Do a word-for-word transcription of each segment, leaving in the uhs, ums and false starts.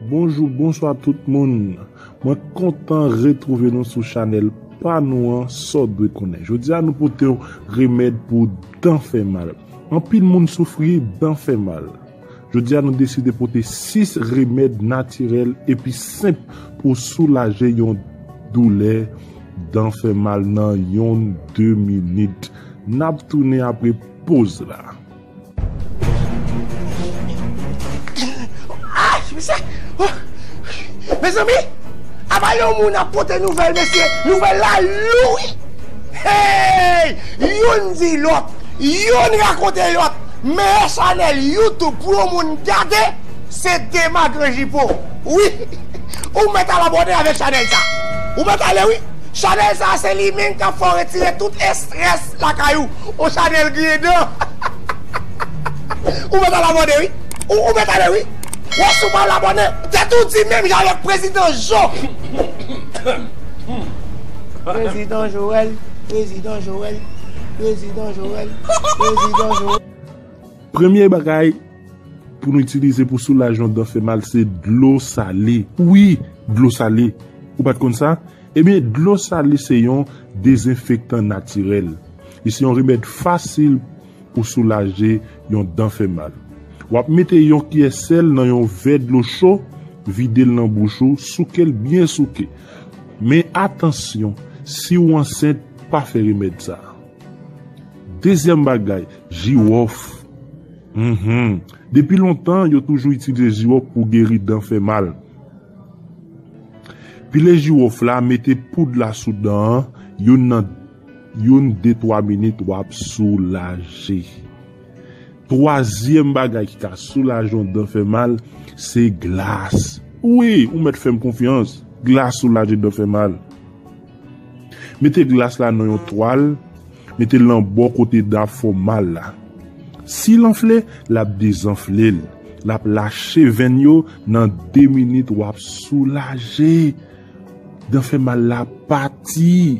Bonjou, bonswa tout moun. Mwen kontan retwouve nou sou chanèl pa nou an, Sa w dwe konnen. Jodi a nou pote w remèd pou dan fè mal. Anpil moun soufri dan fè mal. Jodi a nou deside pote sis remèd natirèl epi senp pou soulaje yon doulè dan fè mal nan yon de minit. N ap tounen apre poz la. Ah, mesye! Oh! Mezanmi, apa yon moun ap pote nouvèl, mesye? Nouvèl la lou, wi! Hey! Youn di lòt, youn rakonte lòt. Meyè chanèl YouTube pou yon moun gade, se Dema Granjipo. Wi! Ou mèt al abòne avèk chanèl sa. Ou mèt ale, wi! Chanèl sa a se li menm k ap fè w retire tout estrès lakay ou. On chanèl griyen dan. Ou mèt al abòne, wi. Ou, ou mèt ale, wi. Wè si w pa al abòne, tèt ou di menm jan avèk Prezidan Jo. Prezidan Joel, Prezidan Joel, Prezidan Joel, Prezidan Joel. Premye bagay pou nou itilize pou soulaje yon dan fè mal se dlo sale. Wi, dlo sale. Ou pa t konn sa? Ebyen, dlo sale se yon dezenfektan natirèl. Li se yon remèd fasil pou soulaje yon dan fè mal. W ap mete yon kiyè sèl nan yon vè dlo cho, vide l nan bouch ou, souke l byen souke. Men atansyon, si w ansent, pa fè remèd sa a. Dezyèm bagay, jiwòf. Mhm. Depi lontan, yo toujou itilize jiwòf pou geri dan fè mal. Pile jiwòf la, mete poud la sou dan an, youn nan youn de twa minit w ap soulaje. Twazyèm bagay ki ka soulaje yon dan fè mal, se glas. Wi, ou mèt fè m konfyans. Glas soulaje dan fè mal. Mete glas la nan yon twal, mete l nan bò kote dan ap fè w mal la. Si l anfle, l ap dezanfle l. L ap lache venn yo, nan de minit w ap soulaje. Dan fè mal la pati.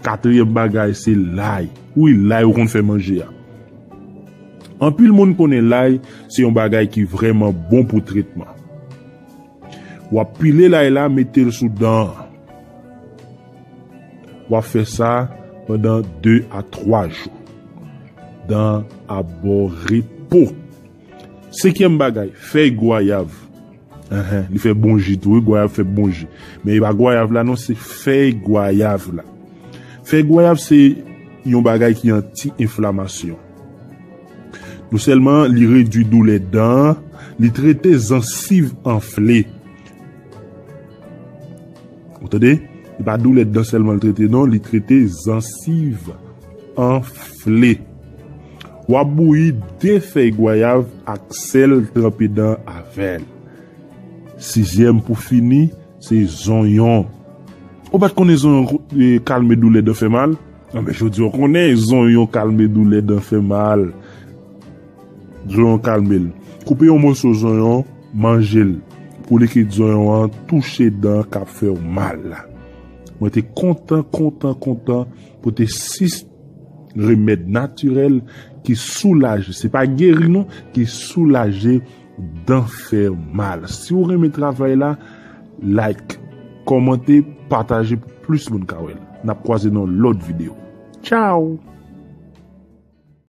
Katriyèm bagay se lay. Wi, lay ou konn fè manje a. Anpil moun konnen lay se yon bagay ki vrèman bon pou tretman. W ap pile lay la, mete l sou dan an. W ap fè sa pandan de a twa jou. Dan an ap ba w repo. Senkyèm bagay, fèy gwayav. Enhen, li fè bon ji tou, wi, gwayav fè bon ji. Men e pa gwayav la non, se fèy gwayav la. Fèy gwayav se yon bagay ki anti-enflamasyon. Non sèlman li redui doulè dan an, li trete zansiv anfle. Ou tande? Li pa doulè dan sèlman li trete non, li trete zansiv anfle. W ap bouyi de fèy gwayav ak sèl, tranpe dan avè l. Sizyèm pou fini, se zonyon. Ou pa t konnen zonyon, eh, kalme doulè dan fè mal? Anben, jodi a w konnen zonyon kalme doulè dan fè mal. Zonyon kalme l. Koupe yon moso zonyon, manje l. Pou likid zonyon an touche dan k ap fè w mal la. Mwen te kontan, kontan, kontan pote sis remèd natirèl ki soulaje, se pa geri non, ki soulaje dan fè mal. Si w renmen travay la, like, kòmante, pataje pou plis moun ka wè l. N ap kwaze nan lòt videyo. Tchaw!